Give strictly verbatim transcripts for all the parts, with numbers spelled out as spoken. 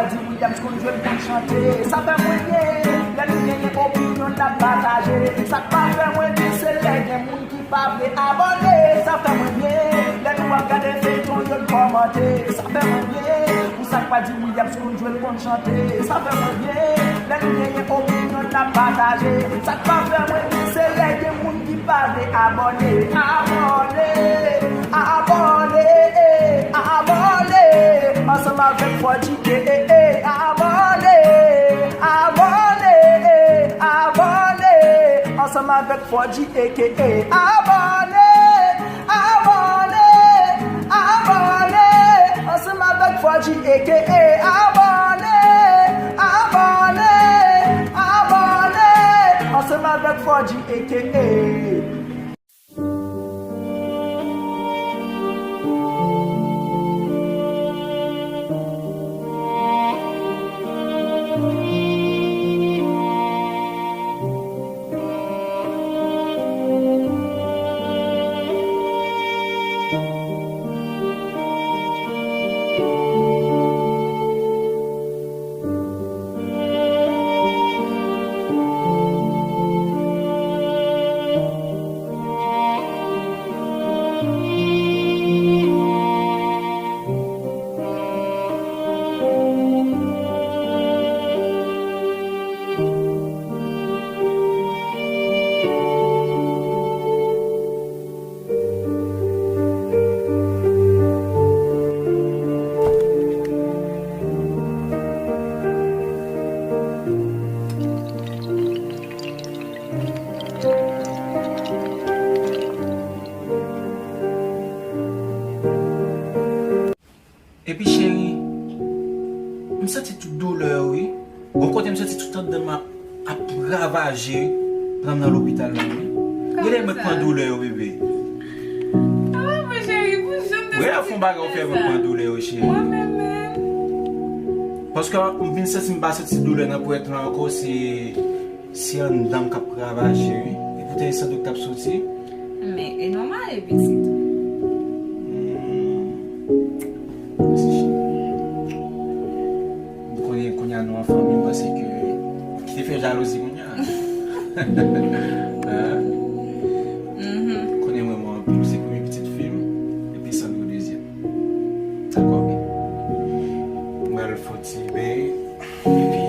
Di Williams konn jwe, l konn chante, sa fè mwen byen. Lè nou genyen opinyon, n ap pataje. Sa k pa fè mwen byen, se lè gen moun ki pa vle abòne. Sa fè mwen byen. Lè nou ap gade feyton, yo n kòmante. Sa fè mwen byen. Pou sa k pa di Williams konn jwe, l konn chante, sa fè mwen byen. Lè nou genyen opinyon, n ap pataje. Sa k pa fè mwen byen, se lè gen moun ki pa vle abòne. Abòne, abòne, abòne. Ansanm avèk Fodji, eh, eh, eh. Abòne, abòne, abòne. Ansanm avèk Fodji, eh, eh, eh. Abòne, abòne, abòne. Ansanm avèk Fodji, eh, eh, eh. Abòne, abòne, abòne. Ansanm avèk Fodji, eh, eh, eh. Epi cheri, m santi tout doulè yo wi. Gon kote m santi tout anndan m ap, ap ravaje wi pandan m nan lopital la wi. Genlè mwen k pran doulè yo, bebe. Ah, mwen cheri, pou jan m te santi tout sa. Wè, fon bagay ou fè mwen pran doulè yo, cheri. Mwen menm menm. Paske m vin santi m pa santi doulè nan pwent lan ankò, se Se anndan m k ap ravaje wi. E poutan e san dlo k t ap soti. Men, e nòmal, e pitit. Hmm. Mèsi, cheri. M konnen kounye a nou an fanmi, m panse ke ki te fè jalouzi kounye a. Hein? Mhm. Konnen mwen, mwen anpil, se premye pitit fi m, epi Sandro dezyèm. Dakò, men. Mwen al fon ti beny. Epi,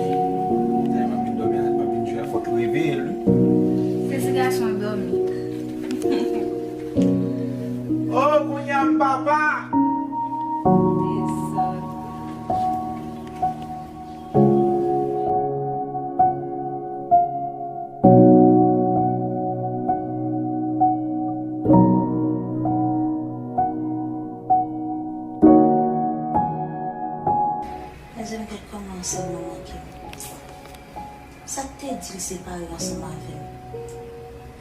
lè m ap vin dòmi a, m ap vin jwe a, fòk yo reveye l wi. Se ti gason an dòmi. Oh, kounye a m papa! Dezòd. Mezanmi, gad kòman ansanm nan manke m. Sa k te di l separe ansanm avè m?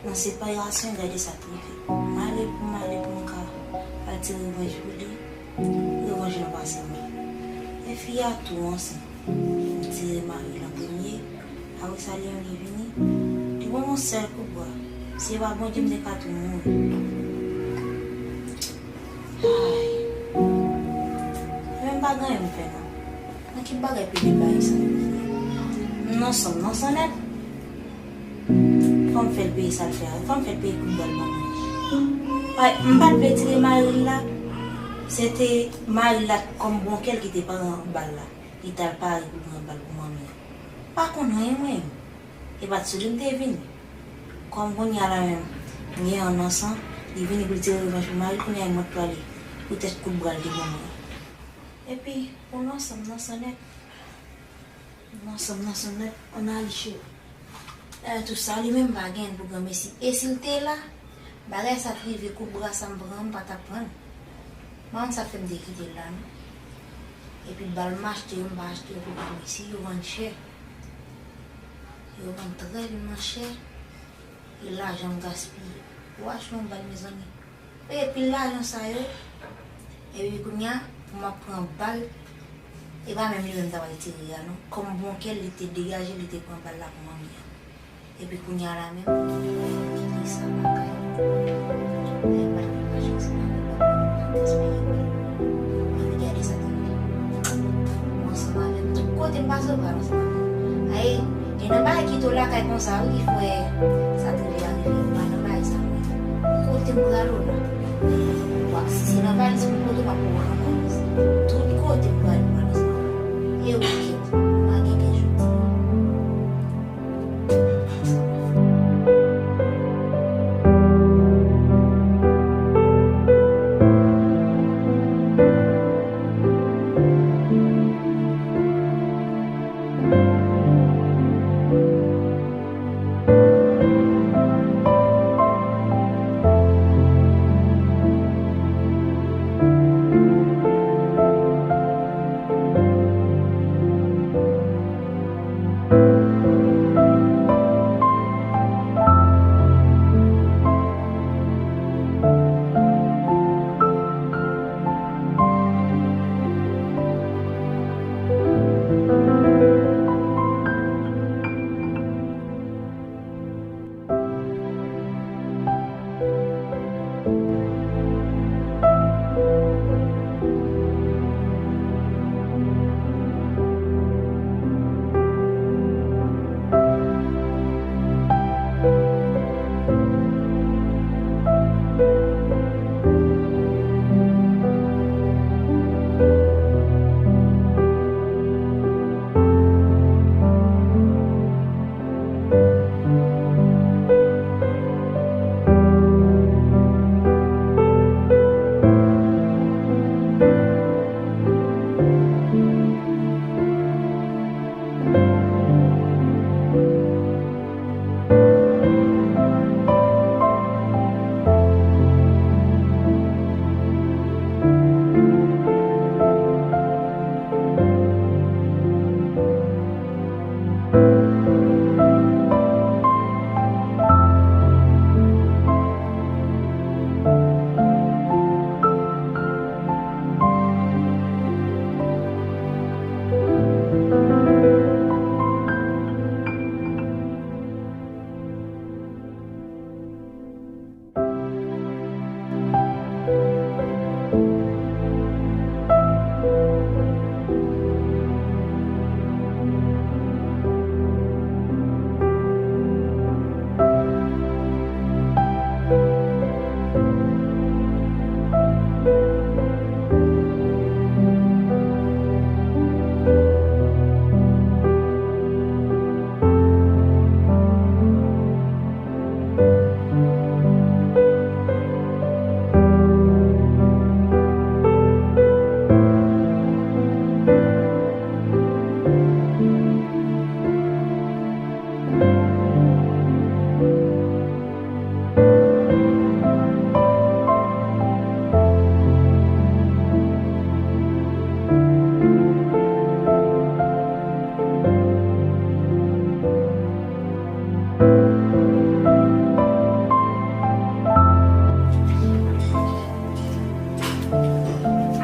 Nan separasyon, gade sa k rive. M ale pou m ale pou m ka al tire revanj pou li. Revanj lan pase mal. Men fi a tou ansanm. M tire mari l an premye. Apre sa, li menm li vini. Li ban m yon sèl kout bra. Si se pa Bondye, m te ka tou mouri. Ay. Mwen menm pa gen anyen m fè non. Nan ki bagay pede bagay sa yo ye? M nan san m, nan san nèt. Fò m fè l peye sa l fè a. Fò m fè l peye kout bal ban mwen. Ay, m pa t vle tire mari l la. Se te mari l la kòm bon kè l ki te pran bal la. Li t al pare pou l pran bal pou manmi an. Pa konn anyen mwen menm. E pa t sou li m te vini. Kòm kounye a la menm, m gen yon nan san, li vini pou l tire revanj pou mari l, kounye a li mèt prale poutèt kout bra l te ban mwen. Epi, pou nou ansanm nan san nèt. Nou ansanm nan san nèt, ann ale cheri. Dayè tou sa, li menm pa gen pou granmesi. E si l te la, bagay sa t rive, kout bra sa m pran, m pa t ap pran l. M pa konn sa k fè m te kite l la, non. Epi bal m achte yo, m pa achte yo pou granmesi, yo vann chè. Yo vann trèlman chè. E lajan m gaspiye. Ou achte yon bal, mezanmi. Peye pil lajan sa yo. Epi kounye a, pou m ap pran bal, e pa menm li menm ta pral tire a, non. Kòm bon kè l, li te degaje, li te pran bal la pou manmi an. Epi kounye a la menm, kite sa lakay. Lè m pa t gen lajans nan men m, m ap gaspiye bal. Epi gade sa tou. Ou ansanm avè m tou. Kote m pase, ou pral ansanm avè m. Ay, e nan bagay kite w lakay konsa, wi, ki fè sa t rive a rive. M pa nan bagay sa, mwen. Kote m pral, ou la. Wa, si se nan valiz pou m pote, w ap pran valiz. Tout kote m pral, m pral ansanm avè w. E ou kèt, m pa gen kè jodi a.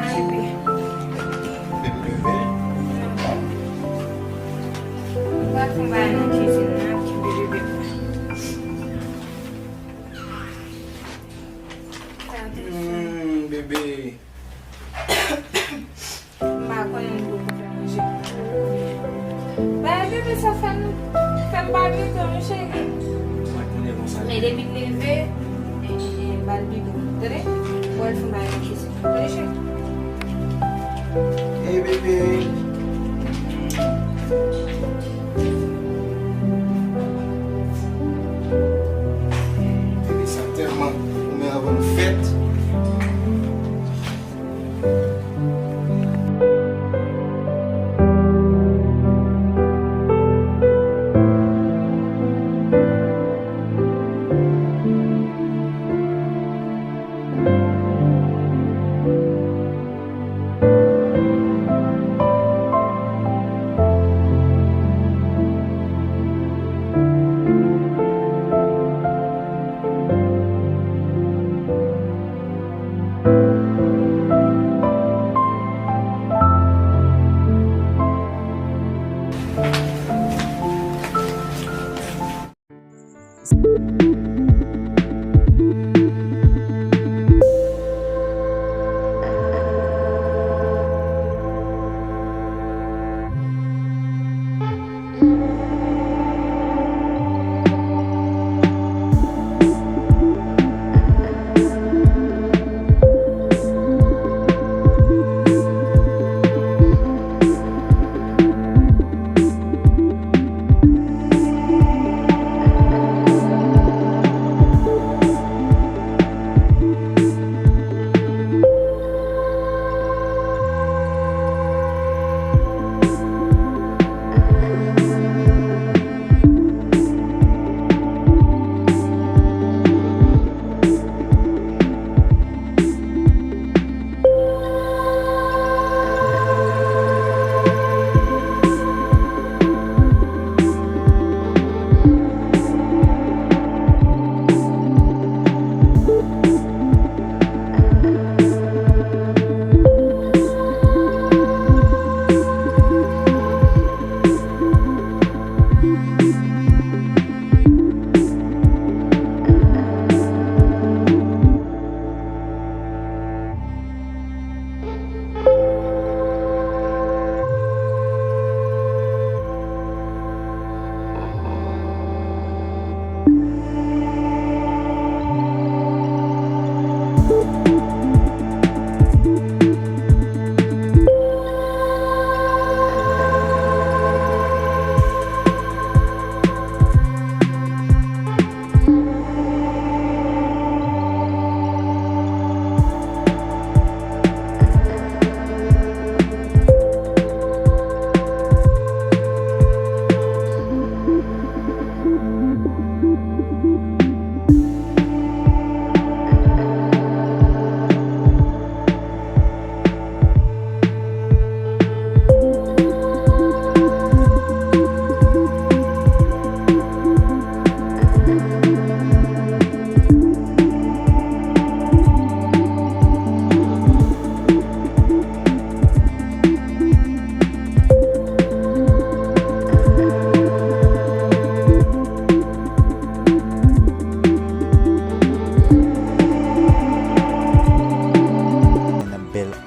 Ay, bebe. Bebe leve. Mwen fè yon bagay nan kizin nan, kenbe bebe. Fè atansyon. Hmm, bebe. M pa konnen m poko fè manje. Bay bebe sa fè m, fè m pa bebe, mon cheri. Mwen konnen konsa. Men depi l leve, eh, eh, eh, ba l bebe. Tande? Bon, l fè m bay nan kizin. Tande, cheri? Hey, bebe. Bebe sa tèlman goumen anvan l fèt. Bèl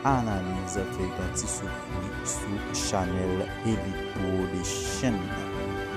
analiz feyton Ti Soufri sou chanèl Elite Production.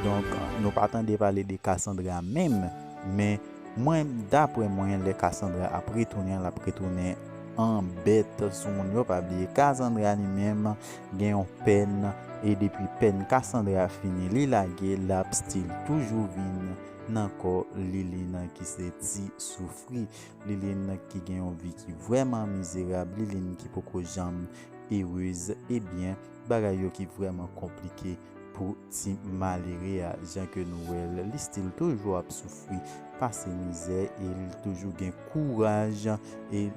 Donk, nou pa tande pale de Cassandra menm, men mwen, daprè mwen, lè Cassandra ap retounen, l ap retounen an bèt sou moun yo. Pa bliye, Cassandra li menm gen yon pèn, e depi pèn Cassandra fini, li lage, l ap still toujou vin nan kò Liline ki se Ti Soufri. Liline ki gen yon vi ki vrèman mizerab, Liline ki poko janm erez, ebyen, bagay yo ki vrèman konplike pou ti malere a. Jan ke nou wè l, li still toujou ap soufri, pase mizè, e li toujou gen kouraj, e,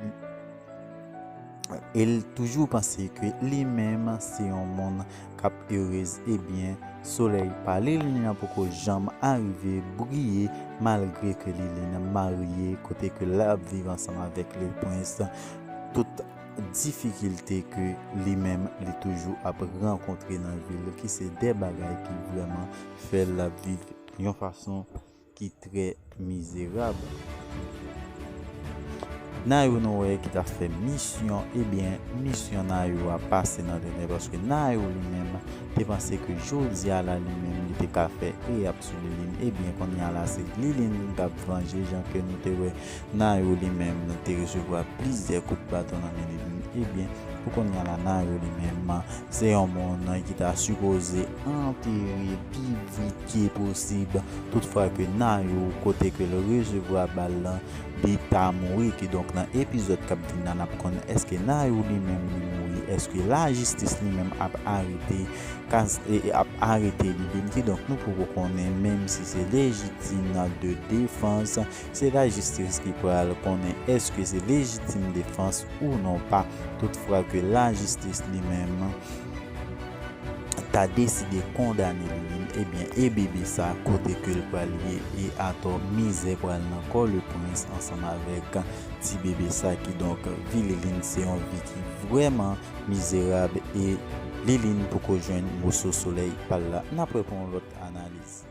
e li toujou panse ke li menm se yon moun k ap erez. Ebyen, solèy pa Liline an poko janm arive briye, malgre ke Liline marye, kote ke l ap viv ansanm avèk le prince. Tout difikilte ke li menm li toujou ap rankontre nan vi l, ki se de bagay ki vrèman fè l ap viv yon fason ki trè mizerab. Nayou nou wè ki t ap fè misyon, ebyen, misyon Nayou a pase nan tenten, paske Nayou li menm te panse ke jodi a la li menm li te ka fè e ap sou Liline, ebyen, kounye a la se Liline k ap vanje, jan ke nou te wè Nayou li menm te resevwa plizyè kout baton nan men Liline, ebyen, pou kounye a la Nayou li menm se yon moun ki ta sipoze antere pi vit ke posib. Toutfwa ke Nayou, kote ke l resevwa bal lan, li ta mouri. Kidonk, nan epizòd k ap vin la, n ap konn èske Nayou li menm li mouri, èske lajistis li menm ap arete Kas-, e, e, ap arete Liline. Kidonk, nou poko konnen, menm si se lejitim de defans, se lajistis ki pral konnen èske se lejitim defans ou non pa. Toutfwa ke lajistis li menm ta deside kondane Liline, ebyen, e bebe sa kote ke l pral ye, e atò mizè pral nan kò le prince ansanm avèk ti bebe sa. Kidonk, vi Liline se yon vi ki vrèman mizerab, e Liline poko jwenn moso solèy pa l la. N ap wè pou yon lòt analiz.